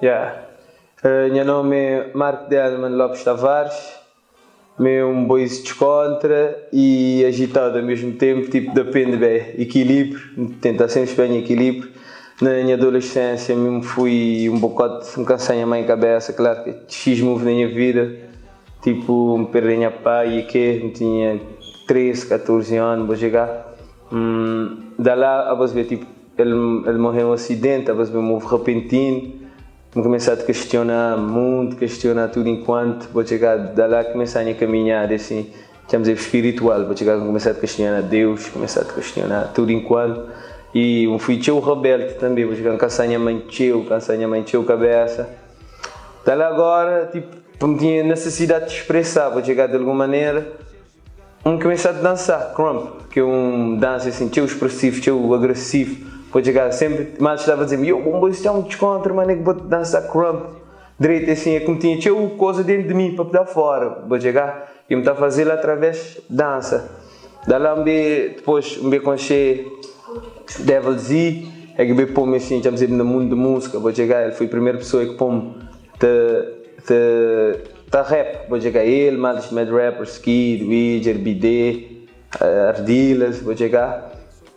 Yeah. Nha nome é Marco Delman Lopes Tavares, mi é um bois descontra e agitado ao mesmo tempo, tipo depende bem, equilíbrio, tentar sempre estar em equilíbrio. Na minha adolescência mesmo fui um bocado, me cansei a mãe cabeça, claro que X move na minha vida, tipo, me perdi minha pai e que, me tinha 13, 14 anos, vou chegar. Da lá, a ver, tipo, ele morreu em um acidente, a ver, move repentino, me começar a questionar muito, questionar tudo enquanto vou chegar da lá começar a minha caminhada assim, chamamos dizer espiritual, vou chegar a começar a questionar Deus, começar a questionar tudo enquanto e um fui teu rebelde também, vou chegar a cansar minha mãe teu, cansar minha mãe teu cabeça. Da lá agora, tipo, não tinha necessidade de expressar, vou chegar de alguma maneira, começar a dançar, krump, que é um dança assim, teu expressivo, teu agressivo. Vou chegar sempre, mas estava a dizer, eu, bom, isso é um desconto, mano, é que vou dançar krump. Direito assim, é como tinha teu coisa dentro de mim para dar fora. Vou chegar e me está a fazer lá através dança. Da lá me depois me conhecer Devil Z, é que me põe assim, já me dizer, no mundo de música, vou chegar, ele foi a primeira pessoa que põe te te rap, vou chegar ele, mais mad rappers, Skid, Widger, BD, Ardilas, vou chegar.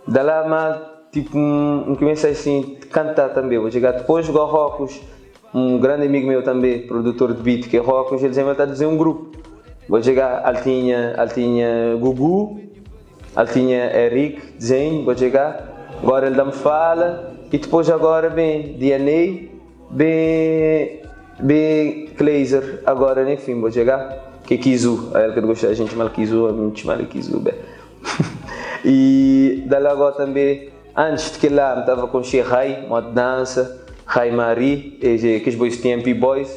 Da lá, mas tipo, comecei assim a cantar também, vou chegar. Depois, o Rocos, um grande amigo meu também, produtor de beat, que é Rocos, ele dizia, está a dizer um grupo. Vou chegar, ele tinha Gugu, ele tinha Eric, desenho, vou chegar. Agora ele dá-me fala, e depois agora vem DNA, bem Kleiser, agora enfim, vou chegar, que é Kizu, a ele que gosta a gente mal Kizu, a gente mal Kizu, bem. E da lá agora também, antes de que lá, estava com Rai, uma dança, Rai Marie, e que os boys TMP Boys,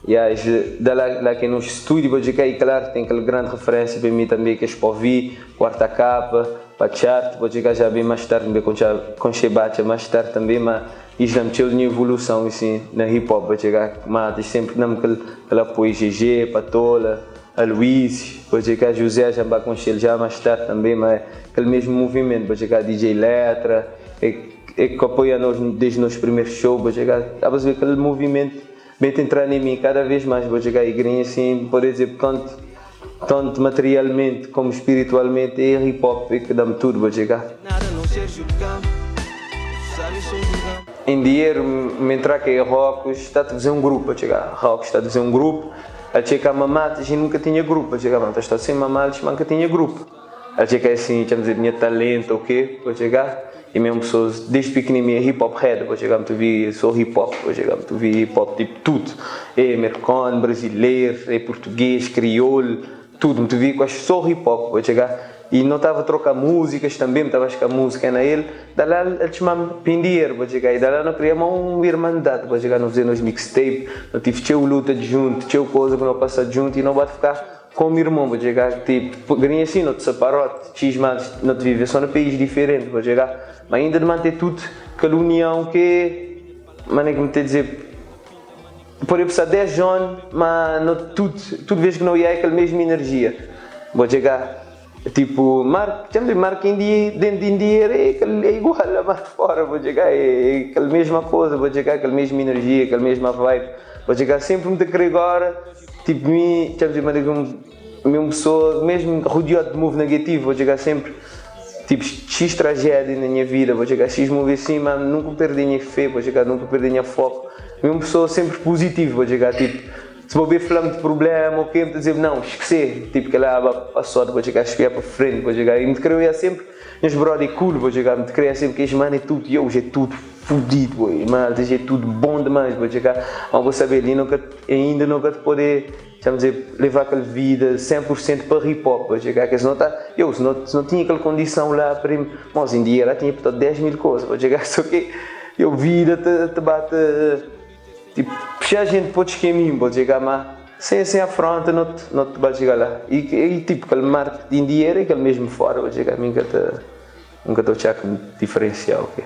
e aí, da lá, lá que no estúdio, vou chegar, e claro, tem aquela grande referência para mim também, que é Spovi, Quarta Capa, Pachart, vou chegar já bem mais tarde, também com Shebacha mais tarde também, mas isso não me minha evolução assim, na hip hop, vou chegar, mas sempre não aquele, aquele apoio GG, Patola, a Luís, vou chegar José já vai com ele já mais tarde também, mas aquele mesmo movimento, vou chegar DJ Letra, é que apoia nós desde os nossos primeiros shows, vou chegar, a ver aquele movimento bem entrar em mim cada vez mais, vou chegar e igreja assim, poder dizer, tanto materialmente como espiritualmente, é hip hop é que dá-me tudo, vou chegar. Em dinheiro, me entrar que é Rocos, está a fazer um grupo, a chegar. Rocos está a fazer um grupo, a chegar mamates e nunca tinha grupo, a chegar, mas está sem mamates, mas nunca tinha grupo. A chegar assim, chamamos dizer, tinha talento, o quê, vou chegar. E mesmo pessoas, desde pequenino, é hip hop head, vou chegar, muito vi, sou hip hop, vou chegar, muito vi hip hop, tipo tudo. É americano, brasileiro, é português, crioulo, tudo, muito vi, quase só hip hop, vou chegar. E não estava a trocar músicas também, estava a buscar música na ele. Da lá ele chamava Pindier, vou chegar. E da lá não criamos uma irmandade, vou chegar, não fazemos mixtape, não tive cheio luta de junto, cheio coisa que não passa junto e não vai ficar como irmão, vou chegar, tipo, ganhei assim, não te separou, X mas não te vive, só no país diferente, vou chegar. Mas ainda de manter tudo, aquela união que, mano, é que me te dizer, pode passar 10 anos, mas não, tudo vez que não ia é aquela mesma energia. Vou chegar, tipo, marco, chama de marco em dia, dentro de dia é igual a marco fora, vou chegar, é aquela mesma coisa, vou chegar, aquela mesma energia, aquela mesma vibe. Vou chegar sempre muito a querer agora, tipo, me, chama de uma pessoa, mesmo rodeado de move negativo, vou chegar sempre, tipo, X tragédia na minha vida, vou chegar X move assim, mas nunca perdi a minha fé, vou chegar, nunca perdi a minha foco. Uma pessoa sempre positiva, vou chegar, tipo, se vou ver falando de problema, ok, me dizer, não, esquecer, tipo, que lá passou, vou chegar, espiar para frente, vou chegar, e me queria sempre, meus brother cool, vou chegar, me queria sempre que este mano é tudo, e hoje é tudo fodido, boy, mano, é tudo bom demais, vou chegar, mas vou saber, ali nunca, ainda nunca te poder, vamos dizer, levar aquela vida 100% para hip hop, vou chegar, que se não tá, eu, se não tinha aquela condição lá para mim, mas em dia lá tinha para 10 mil coisas, vou chegar, só que eu vida te bate, tipo, puxar a gente para outros caminhos, vou chegar, mas sem afronta não te vai chegar lá. E tipo, aquele marco de dinheiro é aquele mesmo fora, vou chegar, nunca te, nunca te achar diferencial, ok?